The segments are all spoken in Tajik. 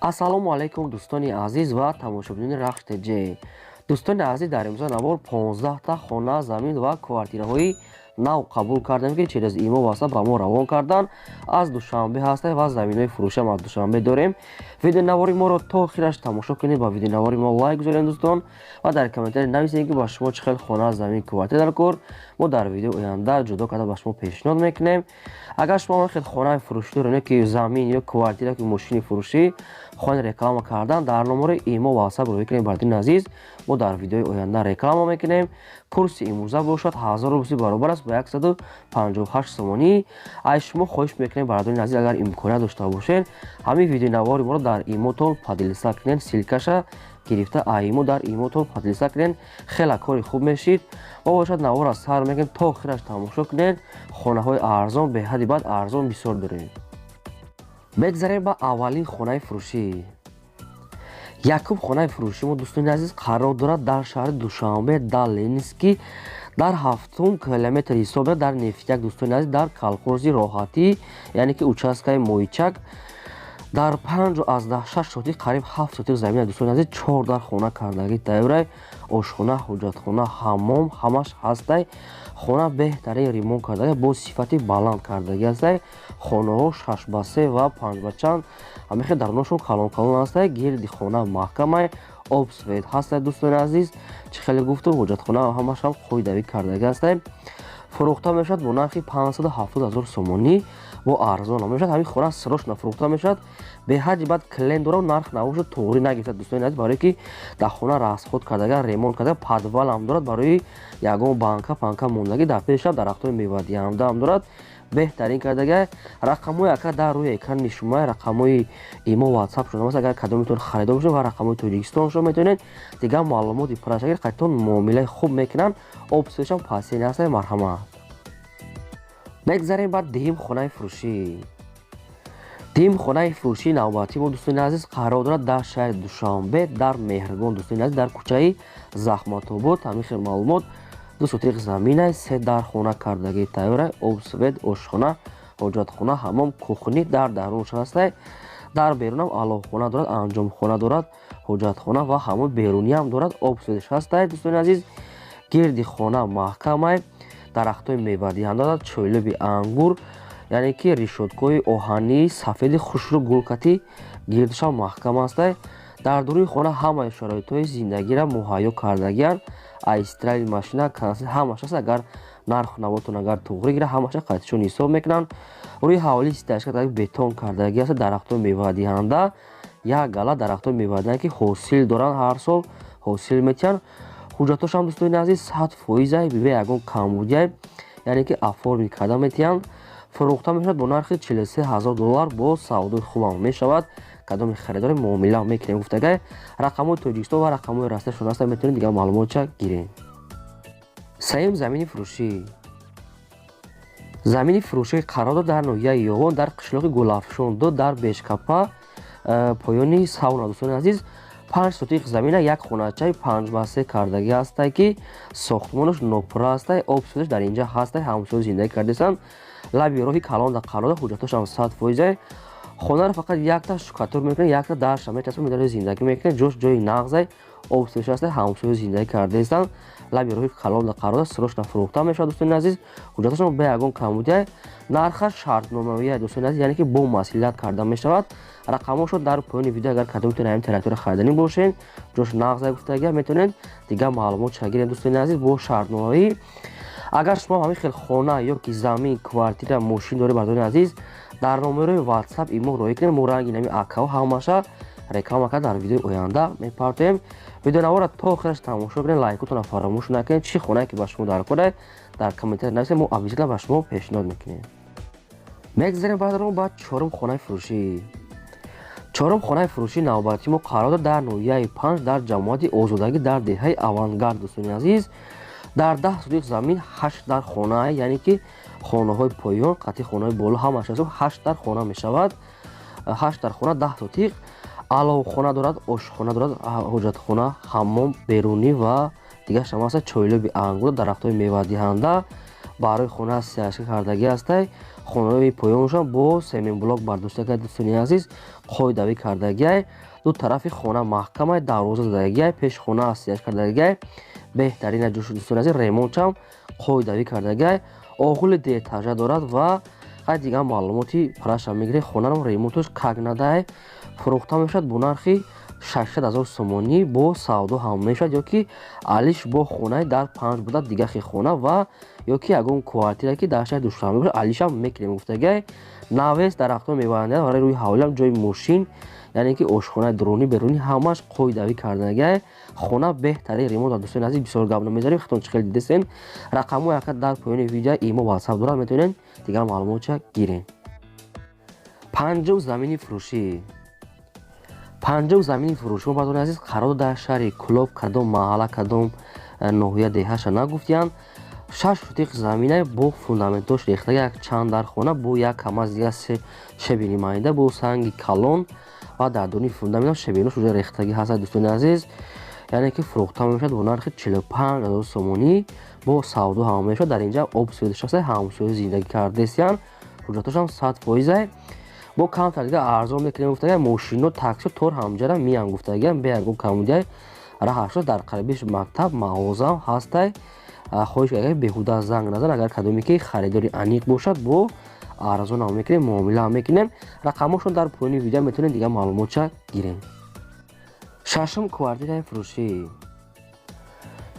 Ассалому алайкум, дӯстони азиз ва тамошобинони Рахш ТЖ. Дӯстони азиз, дар имрӯза навор 15та хона, замин ва квартираҳои нав қабул кардем, ки через имо васа ба мо равон кардан. Аз Душанбе ҳастем ва заминҳои фурӯшам аз Душанбе дорем. Видеонавори моро то охираш тамошо кунед, ба видеонавори мо лайк гузоред, дӯстон, ва дар комментарий нависед, ки ба шумо чӣ хел хона, замин, квартира дар кор. Мо дар видеои оянда ҷудо карда ба шумо пешниҳод мекунем. Агар шумо хел хонаи фурӯшӣ доред, ки замин ё квартира, ки мошини фурӯшӣ хоҳед реклама кардан, дар номарои имо ватсап рӯй кунед. Бардини азиз, мо дар видеои оянда реклама мекунем. Курси имрӯза бошад 1000 рубли баробар аст ба 158 сомонӣ. Аз шумо хоҳиш мекунем, бародарони азиз, агар имконият дошта бошед, ҳамин видеонавори моро дар имотон поделиться кунед. Ссылка ша гирифта, аимо дар имотон поделиться кунед, хеле кори хуб мешид. Мо бошад навора сар мекунем, то охираш тамошо кунед. Хонаҳои арзон, беҳади бад арзон бисёр дорем. Мегзарем ба аввалин хонаи фурӯшӣ. Якум хонаи фурӯшӣ мо, дӯстони азиз, қарор дорад дар шаҳри Душанбе, дар Ленинский, дар ҳафтум километр ҳисоб, дар Нефтяк, дӯстони азиз, дар колхози Роҳатӣ, яъне ки участка и Моҳичак, дар 5,6 сотих, қариб 7 сотих замина, дӯстони азиз, чор дар хона кардагӣ тайёрай. Ошхона, ҳуҷҷатхона, ҳаммом ҳамаш ҳастай. Хона беҳтарин ремонт кардагӣ, бо сифати баланд кардагӣ ҳастай. Хонаҳо шаш ба се ва панҷ ба чанд, ҳамихел даруношон калон калон ҳастай. Гирди хона маҳкамай, об, свет ҳастай. Дӯстони азиз, чӣ хеле гуфтум, ҳуҷҷатхона ҳамашам қоидавӣ кардагӣ ҳастай. Фурӯхта мешавад бо нархи 570 ҳазор сомонӣ, бо арзон мешавад. Ҳамин хона срочно фурӯхта мешавад. Беҳади баъд клиент дорад, нарх набошад, туғрӣ нагирифта, дӯстони азиз, барое ки дар хона расход кардага, ремонт карда, подвал ам дорад, барои ягон банка панка мондагӣ. Дар пешам дарахтҳои мевадиҳандаам дорад, беҳтарин кардага. Рақамҳои ака дар рӯи экрани шумо, рақамҳои имо, ватсап шуд. Агар кадометон харидор бошед ва рақамҳои Тоҷикистон шумо метавонед дигар маълумоти пуррашагир қайтон, муомилаи хуб мекунанд. Опсишам пасени ҳаста. Марҳамат. Мегзарем ба дуюм хонаи фурӯшӣ. Дуюм хонаи фурӯшии навбатӣ мо, дӯстони азиз, қарор дорад дар шаҳри Душанбе, дар Меҳргон, дӯстони азиз, дар кӯчаи Захматобод. Ҳамин хел маълумот: 2 сотиқ заминай, се дар хона кардагӣ тайёрай, об, свет, ошхона, ҳоҷатхона, ҳаммом, кухни дар дарунш ҳастай. Дар берунам аловхона дорад, анҷомхона дорад, ҳоҷатхона ва ҳаммоми беруниам дорад, об, свет ш ҳастай. Дӯстони азиз, гирди хона маҳкамай, дарахтҳои мевадиҳанда дорад, чойлуби ангур, яъне ки решётка ҳои оҳании сафеди хушрӯ гулкатӣ, гирдишам маҳкам ҳастай. Дар дуруни хона ҳамаи шароитҳои зиндагиро муҳайё кардагианд. Стиральный машина, кондитсионер ҳамаш аст. Агар нарху навотон агар туғрӣ гира, ҳамаша қайтишон ҳисоб мекунанд. Рӯи ҳавлии стяжка бетон кардагӣ аст. Дарахтҳои мевадиҳанда, як гала дарахтҳои мевадиҳанда, ки ҳосил доранд, ҳар сол ҳосил метиҳанд. Ҳуҷҷатҳошам, дӯстони азиз, 100%-ай, бе ягон камбудиай, яъне ки оформить карда метиҳанд. Фурӯхта мешавад бо нархи 43 ҳазор доллар, бо савдои хубам мешавад. Кадоми харидори, муомила мекунем гуфтагай. Рақамҳои Тоҷикистон ва рақамҳои Россияшон ҳаста, метавонед дигар маълумотча гирем. Сеюм замини фурӯшӣ. Замини фурӯшӣ қарор дорад дар ноҳияи Ёвон, дар қишлоқи Гулафшон ду, дар Бешкапа, поёни сауна. Дӯстони азиз, 5 сотиқ замина, як хоначаи 5 ба 3 кардагӣ ҳастай, ки сохтмонаш нопурра ҳастай. Об, свет аш дар инҷа ҳастай, ҳамсоя зиндагӣ кардесанд. Лаби роҳи калон дар қарор дорад. Ҳуҷҷатҳошам 100%-ай. Хонаро фақат якта штукатур мекунед, якта дарша мечаспад, медари зиндагӣ мекунед. Ҷош ҷои нағзай, об, свет аш ҳастай, ҳамсоя зиндагӣ кардаистанд. Лаби роҳи калон дар қарор дорад. Срочно фурӯхта мешавад, дӯстони азиз. Ҳуҷҷатҳошон бе ягон камбудиай, нархаш шартномавия, дӯстони азиз, яъне ки бо масъулият карда мешавад. Рақамҳошо дар поёни видео. Агар кадомитон ҳамин территория хариданӣ бошед, ҷош нағзай гуфтагия, метавонед дигар маълумот гиред, дӯстони азиз, бо шартномавӣ. Агар шумо ҳамин хел хона ё ки замин, квартира, мошин доред, бардорони азиз, дар номерои ватсап имо роҳӣ кунед. Мо ранги нами акао ҳамаша реклама кард, дар видеои оянда мепартоем. Видеонавора то охираш тамошо кунед, лайкотонро фаромӯш накунед. Чӣ хонае ки ба шумо дар кор, дар комментарий нависед, мо обязательно ба шумо пешниҳод мекунем. Мегзарем, бародарон, ба чорум хонаи фурӯшӣ. Чорум хонаи фурӯшии навбатии мо қарор дорад дар ноҳияи Панҷ, дар ҷамоати Озодагӣ, дар деҳаи Авангард. Дӯстони азиз, дар 10 сотиқ замин ҳашт дар хона, яъне ки хонаҳои поён қатъи хонаҳои боло ҳамаш ҳашт дар хона мешавад. Ҳашт дар хона, 10 сотиқ, аловхона дорад, ошхона дорад, ҳоҷатхона, ҳаммом берунӣ ва дигаршам ҳаста. Чойлуби ангур, дарахтҳои мевадиҳанда, барои хона стяжка кардагӣ ҳастай. Хонаҳои поёнашон бо семенблок бардошта кард, дӯстони азиз, қоидавӣ кардагиай. Ду тарафи хона маҳкамай, дарвоза задагиай, пеши хона астияш кардагиай. Беҳтарин ҷош, дӯстони азиз, ремонтшам қоидавӣ кардагиай. Оғули дуэтажа дорад ва хай дигар маълумоти параша мегиред. Хонаро ремонташ как надай. Фурӯхта мешавад бо нархи 600 000 сомонӣ, бо савдо ҳам мешавад, ё ки алиш бо хонаи дар панҷ буда дигахи хона ва ё ки ягон квартира, ки дар шаҳри Душанбе бошад, алишам мекунем гуфтагиай. Навес, дарахтон меваандиҳад, барои рӯи ҳавлиам ҷои мошин, яъне ки ошхонаи дурунӣ, берунӣ ҳамаш қоидавӣ кардагиай. Хона беҳтарин ремонт. Дӯстони азиз, бисёр гап намезанем, худтон чӣ хеле дидесен. Рақамҳои ака дар поёни видео, имо, ватсап дорад, метавонед дигар маълумотша гирем. Панҷум замини фурӯшӣ. Панҷум замини фурӯшӣ мо, бардони азиз, қарор дар шаҳри Кӯлоб, кадом маҳалла, кадом ноҳия, деҳаша нагуфтиянд. 6 сотиқ замина бо фундаментош рехтага, як чанд дар хона бо як камаз дига щебени майда бо санги калон ва дар дуни фундаментам щебенош уже рехтагӣ ҳастад, дӯстони азиз. Яъне ки фурӯхта мешавад бо нархи 45 000 сомонӣ, бо савдо ҳам мешавад. Дар инҷа об сӯяш аст, ҳамсоя зиндагӣ кардесиян, ҳуҷҷатошам 100%. Бо камтар дига арзон мекунем гуфтага. Мошино, таксио тор ҳамҷара меян гуфтагиам, бе ягон камудиай раҳашо. Дар қарибиш мактаб, мағозаам ҳастай. Хоҳиш агар беҳуда занг назан, агар кадоме ки харидори аниқ бошад, бо арзон ҳам мекунем, муомила ҳам мекунем. Рақамҳошон дар поёни видео, метавонед дигар маълумотша гирем. Шашум квартираи фурӯшӣ.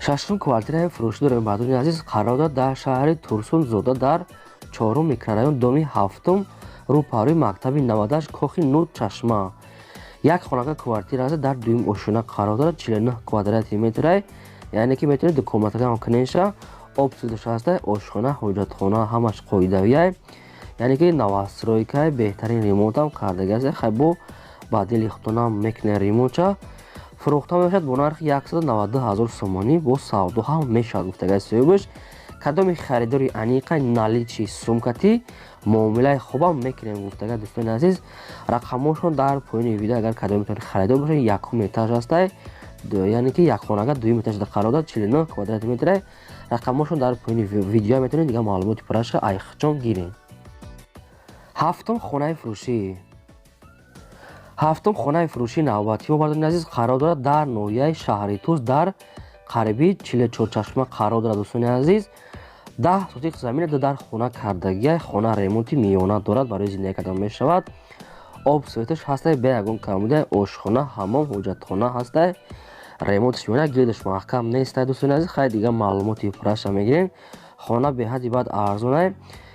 Шашум квартираи фурӯшӣ дорем, бардони азиз, қарор дорад дар шаҳри Турсунзода, дар чорум микрорайон, доми ҳафтум, рӯпарӯи мактаби 98, кохи Нур Чашма. Як хонака квартира аст, дар дуюм ошёна қарор дорад, 49 квадрати метрай, яъне ки метавонед дукомнатаам куненша. Об сӯдаш ҳастай, ошхона, ҳоҷатхона ҳамаш қоидавиай, яъне ки новостройкай, беҳтарин ремонтам кардаги аст. Хай, бо ба дили худтонам мекунед ремонтша. Фурӯхта мешавад бо нархи 192 000 сомонӣ, бо савдо ҳам мешавад гуфтагай соҳибаш. Кадоми харидори аниқа, наличный сумкати, муомилаи хубам мекунем гуфтага, дӯстони азиз. Рақамҳошон дар поёни видео, агар кадометон харидор бошед. Якум этаж ҳастай, яъне ки як хонага дуюм этажда қарор дорад, 49 квадрати метрай. Рақамҳошон дар поёни видео, метавонед дигар маълумоти пурраша айхчон гиред. Ҳафтум хонаи фурӯшӣ. Ҳафтум хонаи фурӯшии навбатӣ мо, бардони азиз, қарор дорад дар ноҳияи шаҳри Тӯс, дар қариби Чилчорчашма қарор дорад, дӯстони азиз. 10 сотиқ замина дар хона кардагиай. Хона ремонти миёна дорад, барои зиндагӣ кардан мешавад. Об светаш ҳастай, бе ягон камбудиай, ошхона, ҳамом, ҳоҷатхона ҳастай. Ремонташ миёна, гирдаш маҳкам нестай, дӯстони азиз. Хай, дигар маълумоти пурраша мегирем. Хона беҳадди баъд арзонай,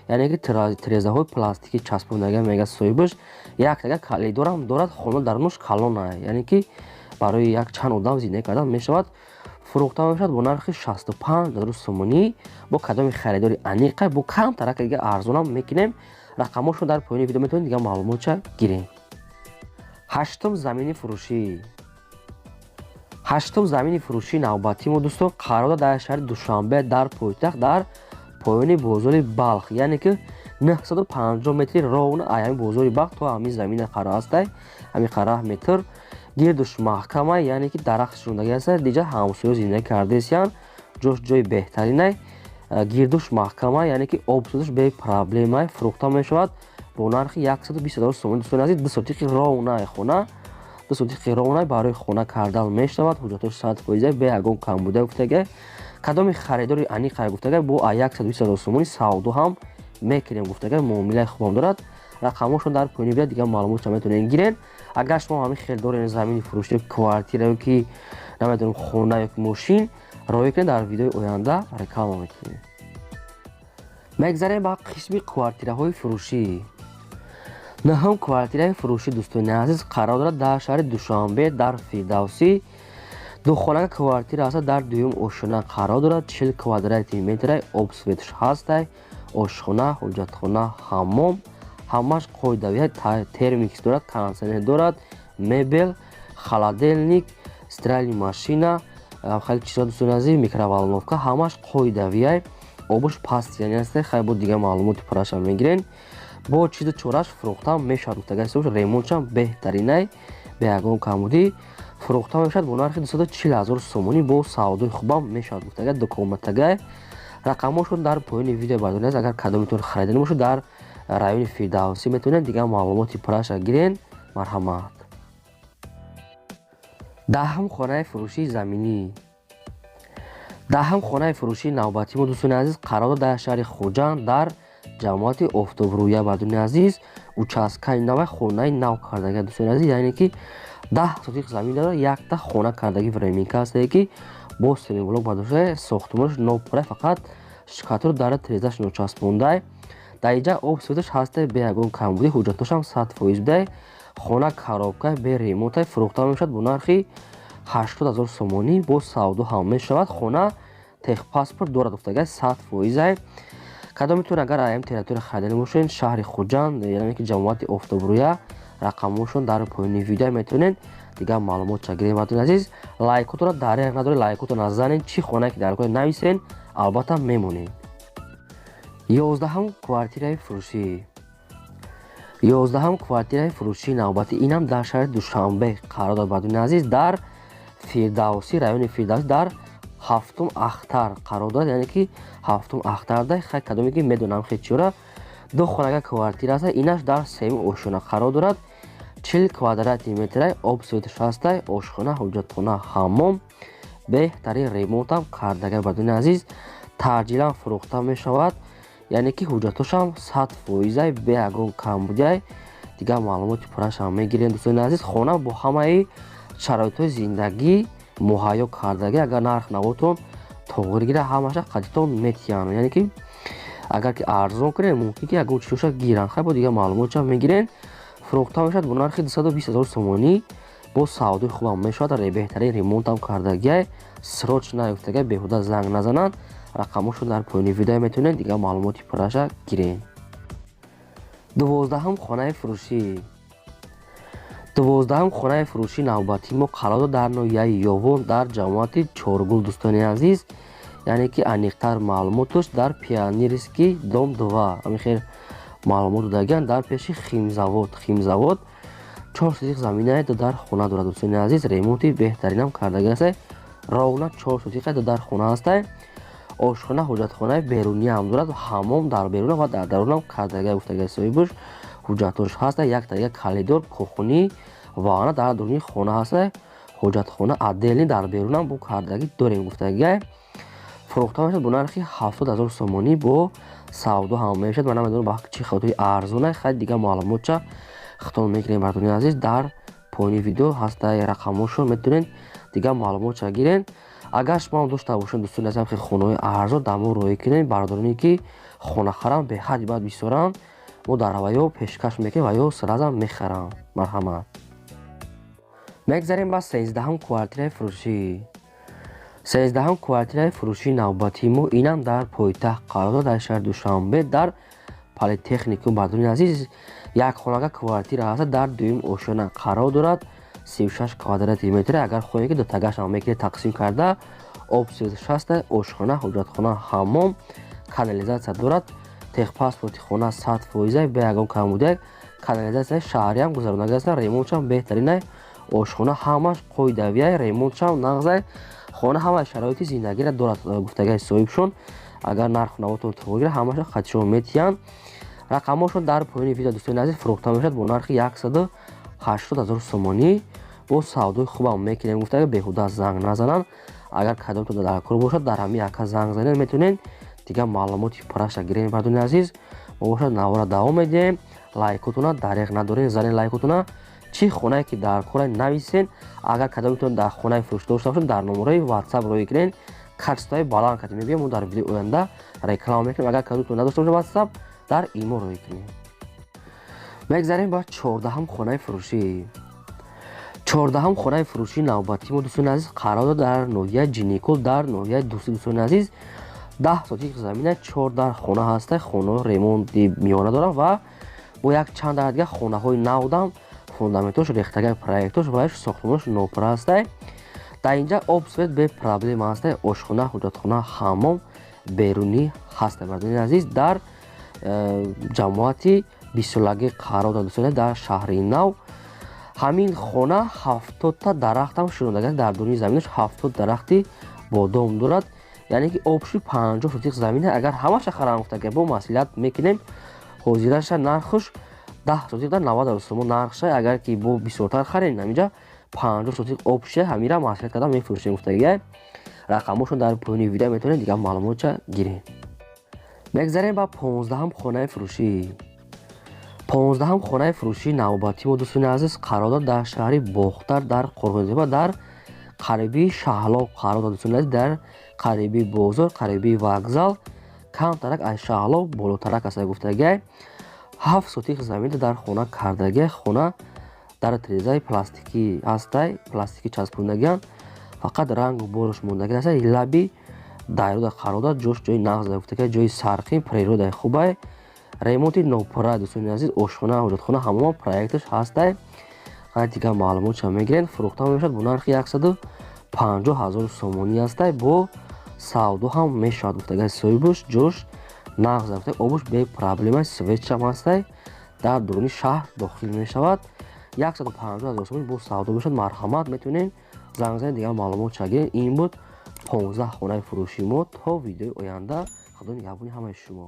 яъне ки тирезаҳои пластикӣ часпондага мега соҳибаш. Як тага калидорам дорад. Хона дарунаш калона, яъне ки барои як чанд одам зиндагӣ кардан мешавад. Фурӯхта мешавад бо нархи 65 000 сомонӣ, бо кадоми харидори аниқа, бо камтарака дига арзонам мекунем. Рақамҳошро дар поёни видео, метавонед дигар маълумотша гирем. Ҳаштум замини фурӯшӣ. Ҳаштум замини фурӯшии навбатии мо, дӯстон, қарор дорад дар шаҳри Душанбе, дар пойтахт, дар поёни бозори Балх, яъне ки 950 метри ровно ҳамин бозори Балх то ҳамин замина қарор ҳастай, ҳамин қараҳ метр. Гирдуш маҳкамай, яъне ки дарахт шундаги ҳастай. Диҷа ҳамсоё зиндагӣ кардесиян, ҷош ҷои беҳтаринай. Гирдуш маҳкамай, яъне ки об судаш бепроблемай. Фурӯхта мешавад бо нархи 120 000 сомонӣ, дӯстони азиз. 2 сотиқи ровнай хона, 2 сотиқи ровнай, барои хона кардан мешавад. Ҳуҷҷатош 100%, бе ягон камбуда гуфтага. Кадоми харидори аниқа гуфтага, бо 120 000 сомонӣ савдо ҳам мекунем гуфтага, муомилаи хубам дорад. Рақамҳошон дар поёни видео, дигар маълумотша метавонед гирен. Агар шумо ҳамин хел доред замини фурӯшӣ, квартира ё ки намедонам, хона ё ки мошин, роҳӣ кунед, дар видеои оянда реклама мекунем. Мегзарем ба қисми квартираҳои фурӯшӣ. Наҳум квартираи фурӯшӣ, дӯстони азиз, қарор дорад дар шаҳри Душанбе, дар Фирдавсӣ. Духонака квартира аст, дар дуюм ошёна қарор дорад, 40 квадрати метрай, об светш ҳастай, ошхона, ҳоҷатхона, ҳаммом ҳамаш қоидавия, термикс дорад, кондитсионер дорад, мебел, холодильник, стиральный машина, хеле чизо, дӯстони азиз, микроволновка ҳамаш қоидавияй. Обуш паст яъне аст. Хай, бо дигар маълумоти пурраша мегирен. Бо чизу чораш фурӯхта мешавад гуфтага ҳисоб. Ремонтшам беҳтаринай, бе ягон камбудӣ. Фурӯхта мешавад бо нархи 240 000 сомонӣ, бо савдои хубам мешавад гуфтага. Дукомнатагай. Рақамҳошон дар поёни видео, бардоред. Агар кадометон хариданӣ бошад, дар Райони Фирдавсӣ метавонед дигар маълумоти пурраша гирен. Марҳамат. Даҳум хонаи фурӯшии заминӣ. Даҳум хонаи фурӯшии навбатии мо, дӯстони азиз, қарор дорад дар шаҳри Хуҷанд, дар ҷамоати Офтобрӯя. Бардони азиз, участкаи навай, хонаи нав кардагӣ, дӯстони азиз, яъне ки 10 сотиқ замин дорад, якта хона кардагӣ, временка ҳастае, ки бо семиблок бардошта, сохтмонаш нопурра, фақат штукатур дара, тирезаш ночаспондай. Дар инҷа об, светаш ҳастай, бе ягон камбудӣ, ҳуҷҷатошам 100% будай. Хона коробка, бе ремонтай, фурӯхта мешавад бо нархи 80 000 сомонӣ, бо савдо ҳам мешавад. Хона техпаспорт дорад, гуфтагай, 100%-ай. Кадом метавон, агар аям территория харидани бошед, шаҳри Хуҷанд, яъне ки ҷамоати Офтобрӯя, рақамҳошон дар поёни видео, метавонед дигар маълумотша гиред. Бардони азиз, лайкотонро дареғ надоред, лайкотонро занед, чӣ хонае ки дар кор нависен, албатта мемонед. 11-ум квартираи фурӯшӣ. 11-ум квартираи фурӯшии навбатӣ инам дар шаҳри Душанбе қарор дорад, бардони азиз, дар Фирдавсӣ, райони Фирдавсӣ, дар ҳафтум ахтар қарор дорад, яъне ки ҳафтум ахтарда. Хай, кадоме ки медонам хечиёра. Ду хонага квартира аст, инаш дар сеюм ошёна қарор дорад, 40 квадрати метрай, об, светаш ҳастай, ошхона, ҳоҷатхона, ҳаммом, беҳтарин ремонтам кардага. Бардони азиз, таъҷилан фурӯхта мешавад, яъне ки ҳуҷҷатошам 100%-ай, бе ягон камбудиай. Дигар маълумоти пуррашам мегирем, дӯстони азиз. Хона бо ҳамаи шароитҳои зиндагӣ муҳайё кардагӣ. Агар нарх навотон тоғри гира, ҳамаша қадитон метиҳанд, яъне ки агар ки арзон кунем, мумкин ки ягон чизоша гиранд. Хай, бо дигар маълумотшам мегирем. Фурӯхта мешавад бо нархи 220 000 сомонӣ, бо савдои хубам мешавад, беҳтарин ремонтам кардагиай. Срочно наёфтагай, беҳуда занг назананд. Рақамҳошон дар поёни видео, метавонед дигар маълумоти пурраша гирем. 12-ум хонаи фурӯшӣ. 12-ум хонаи фурӯшии навбатии мо қарор дорад дар ноҳияи Ёвон, дар ҷамоати Чоргул, дӯстони азиз, яъне ки аниқтар маълумоташ дар Пионерский, дом 2, ҳамин хел маълумот додагианд, дар пеши химзавод. Химзавод 4 сотиқ заминае, дар хона дорад, дӯстони азиз, ремонти беҳтаринам кардаги аст. Ровно 4 сотиқа дар хона ҳастай. Ошхона, ҳоҷатхонаи беруниам дорад, ҳаммом дар беруна ва дар дарунам кардага, гуфтага соҳибаш, ҳуҷҷатош ҳаста. Як тариқа коридор, кухни, ванна дар дуруни хона ҳаста, ҳоҷатхона отдельный дар берунам бо кардагӣ дорем, гуфтагиай. Фурӯхта мешавад бо нархи 70 000 сомонӣ, бо савдо ҳам мешавад. Ман намедонам, ба чӣ хотири арзона. Хай, дигар маълумотча хитон мегирем, бардони азиз. Дар поёни видео ҳастаи рақамҳошо, метавонед дигар маълумотча гирен. Агар шумо дошта бошед, дӯстони азизам, хел хонаҳои арзон дар мо роҳӣ кунед. Бародароне ки хонахарам беҳадди баъд бисёранд, мо дар ҳаваё пешкаш мекунем ва ё сразу мехарам. Марҳамат. Мегзарем ба 13-ум квартираи фурӯшӣ. 13-ум квартираи фурӯшии навбатии мо инам дар пойтахт қарор дорад, дар шаҳри Душанбе, дар Политехникум. Бардони азиз, як хонага квартира ҳаста, дар дуюм ошёна қарор дорад, 36 квадрати метр. Агар хоҳем, ки дутагашам мекунед тақсим карда. Об, светаш ҳаста, ошхона, ҳоҷатхона, ҳаммом, канализатсия дорад. Техпаспорти хона 100%, бе ягон камбудияк, канализатсияи шаҳриам гузарондаги аста. Ремонтшам беҳтаринай, ошхона ҳамаш қоидавиай, ремонтшам нағзай. Хона ҳамаи шароити зиндагиро дорад, гуфтагаи соҳибшон. Агар нарху навотон тоғри гира, ҳамаша хатишон метиҳанд. Рақамҳошон дар поёни видео, дӯстони азиз. Фурӯхта мешавад бо нархи 180 000 сомонӣ, бо савдои хубам мекунем, гуфтага, беҳуда занг назананд. Агар кадомтон дар кор бошад, дар ҳамин яка занг занед, метавонед дигар маълумоти пурраша гирем. Бардони азиз, мо бошад навора давом медиҳем. Лайкотона дареғ надорем, занед лайкотона. Чӣ хонае ки дар кора нависен. Агар кадомтон дар хонаи фурӯш дошта бошед, дар номерои Ватсап роҳӣ кунед, качествои баланд кардем, мегӯем, мо дар видеои оянда реклама мекунем. Агар кадомтон надошта бошед Ватсап, дар имо роҳӣ кунед. Мегзарем ба 14-ум хонаи фурӯшӣ. 14-ум хонаи фурӯшии навбатии мо, дӯстони азиз, қарор дорад дар ноҳияи Ҷиникул, дар ноҳияи Дӯстӣ. Дӯстони азиз, 10 сотиқ замина, чор дар хона ҳаста. Хонаҳо ремонти миёна доранд ва бо як чанд дар дигар хонаҳои навдам фундаментош рехтагай, проектош ва сохтмонош нопура ҳастай. Дар инҷа об, свет бе проблема ҳастай, ошхона, ҳоҷатхона, ҳаммом берунӣ ҳастай. Бардони азиз, дар ҷамоати бистсолагӣ қарор дорад, дӯстони, дар шаҳри нав. Ҳамин хона 70-та дарахтам шунондага, дар дуруни заминаш 70 дарахти бодом дорад, яъне ки общий 50 сотиқ замина. Агар ҳамаша харам, гуфтага, бо маслиҳат мекунем. Ҳозираша нархш 10 сотих да 90 сомон нархша. Агар ки бо бисёртар харем, ҳаминҷа 50 сотих общий ҳамира маслиҳат карда мефурӯшем гуфтагия. Рақамошон дар поёни видео, метавонед дигар маълумотча гиред. Мегзарем ба 15-ҳам хонаи фурӯшӣ. 15-ҳам хонаи фурӯшии навбатӣ мо, дӯстони азиз, қарор дорад дар шаҳри Бохтар, дар Қурғонтепа, дар қариби Шаҳло қарор дорад, дӯстони азиз, дар қариби бозор, қариби вокзал, камтарак аз Шаҳло болотарак аст гуфтагиай. 7 сотих замин дар хона кардагиай. Хона дар тирезаи пластикӣ ҳастай, пластикӣ часпондагиан, фақат рангу борш мондагӣ аст. Лаби дайрода қарор дорад, ҷош ҷои нағз гуфтагиай, ҷои сарқин, природаи хубай, ремонти нопурра, дӯстони азиз. Ошхона, ҳоҷатхона, ҳамомон проекташ ҳастай. Ғайр дигар маълумотша мегиред. Фурӯхта мешавад бо нархи 150 000 сомонӣ ҳастай, бо савдо ҳам мешавад гуфтагиай. Соҳибаш ҷош нағз гуфта, обуш бепроблема, светшам ҳастай, дар дуруни шаҳр дохил мешавад. 150 000 сомонӣ бо савдо мешавад. Марҳамат, метавонед занг занед, дигар маълумотша гиред. Ин буд 15 хонаи фурӯшии мо. То видеои оянда, Худо нигаҳбони ҳамаи шумо.